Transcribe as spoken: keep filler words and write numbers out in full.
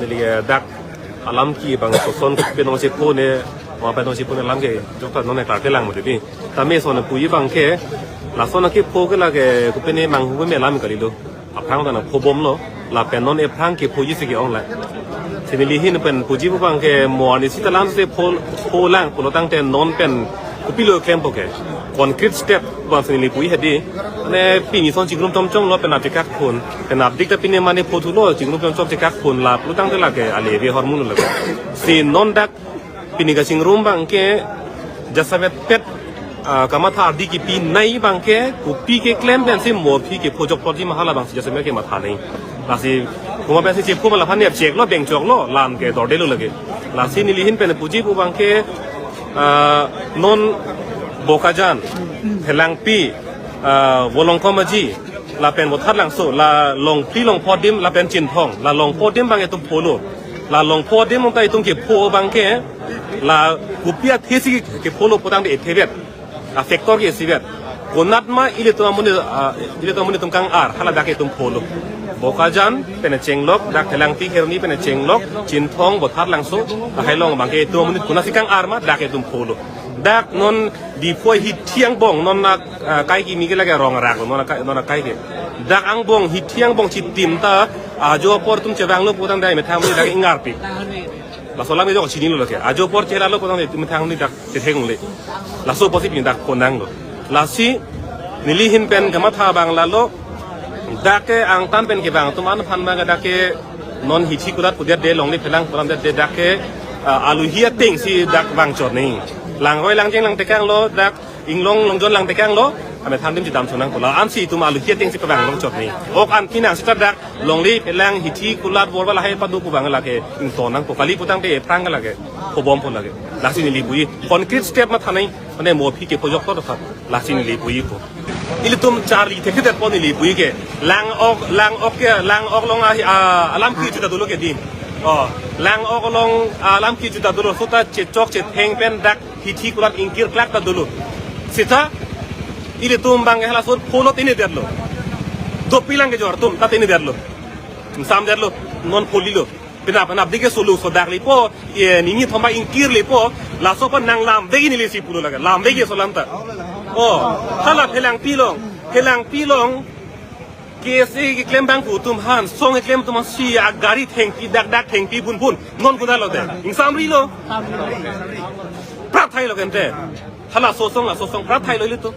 Neli ke dak alam ke bang koson pen nong chepho ne, ma pen nong chepho ne alam ke jokta non ne klar ke lang mo di. Tame son puji abang ke, lason kepho ke lake kopine manghu me alam kalilo. Aphrang ta nangphobomlo, lapen non ephrang kephoji si ke-ong la. Si neli ahin pen puji pu abang ke mo arnisi ta alam si pho, pho lang pulo tangte non pen kopilo klempo ke. Concrete step abang si neli puji hedi. Ne pini son chingrum chomchomlo pen apchekak phun. Pen apdik ta pini mane pho thulo chingrum chomchom chekak phun la pulo tangte lake ale ve hormon lake. Si non dak pini kachingrum abang ke jasemet pet, ah, kamatha ardi kepinei abang ke kopi keklem pensi mo aphi kepho jokpotji ma hala abang si jasemet kematha nai. Lasi komat pensi chepho ma laphan ne apcheklo bengchoklo lam ke dordelo lake. Lasi neli ahin pen puji pu abang ke, ah, non Bokajan, Phelangpi, ah, Volongkom Aji, lapen Bothatlangso, la Longphli Longpho adim, lapen Chinthong, la Longpho adim abang itum pholo. La Longpho adim ta itum kepho abang ke, la kopi athe si kepholo pu tangte ethe vet. A factor ke isi vet. Konat ma ilitum amonit, ah, ilitum amonit atum kang-ar, hala dak itum pholo. Bokajan, pen chenglok, dak Phelangpi Kheroni pen chenglok, Chinthong, Bothatlangso, lahai along abang ke itum amonit konat si kang-ar ma, dak itum pholo. Dak non Diphu hithi angbong, non na, ah, kai kimi ke lake rong rak, non na kai, non na kai ke. Dak angbong, hithi angbong chitim ta, ajo apor atum chevanglo pu tangte methang amonit dak ingarpi. Laso alam ke jok chinilo lake. Ajo apor cheralo pu tangte methang amonit dak chetheng le. Laso apotsi pini dak konanglo. Lasi neli ahin pen kamatha abang lalo. Dak ke angtan pen kevang atum aphan abang dak ke non hithi kulat pudet de longle phelang kulat det de dak ke, ah, aluhi ateng si dak vangchot nai. Langroi langjeng langtekanglo dak inglong longjon langtekanglo. Amethang adim chedam chonang pu la. Ansi itum aluhi ateng si kevang longchot nai. Ok an kinang seta dak longle phelang hithi kulat bor bala hai padu pu abang lake ington nangpo kali pu tangte ephrang lake. Phobompo lake. Lasi neli puji. Concrete step matha nai. Mane mo aphi kepho jokpo tha. Lasi neli puji po. Ilitum charli thekthedetpo neli puji ke. Lang-ok, Lang-ok ke, Lang-ok along ahi, ah, alam ke juta dolo ke di. Oh, Lang-ok along, ah, alam ke juta dolo. Seta chechok chetheng pen dak hithi kulat ingkir klak ta dolo. Seta ilitum abang ke halaso pholo tini detlo. Dopi lang kejor atum ta tini detlo. Ingsamdetlo, non pholilo. Penap, penap dik ke solo sodak lepo, ye nini thom abang ingkir lepo, laso pen nang lamvek neli si pulo lake, lamvek ke so alam ta. Oh, hala Phelangpi along, Phelangpi along, K S A keklem abang pu atum aphan, song keklem atum aphan si agari thengpi, dak dak thengpi phun phun, non konatlo te, ingsamrilo. Prat thailo kente. Hala sosong, la sosong, prat thailo ilitum.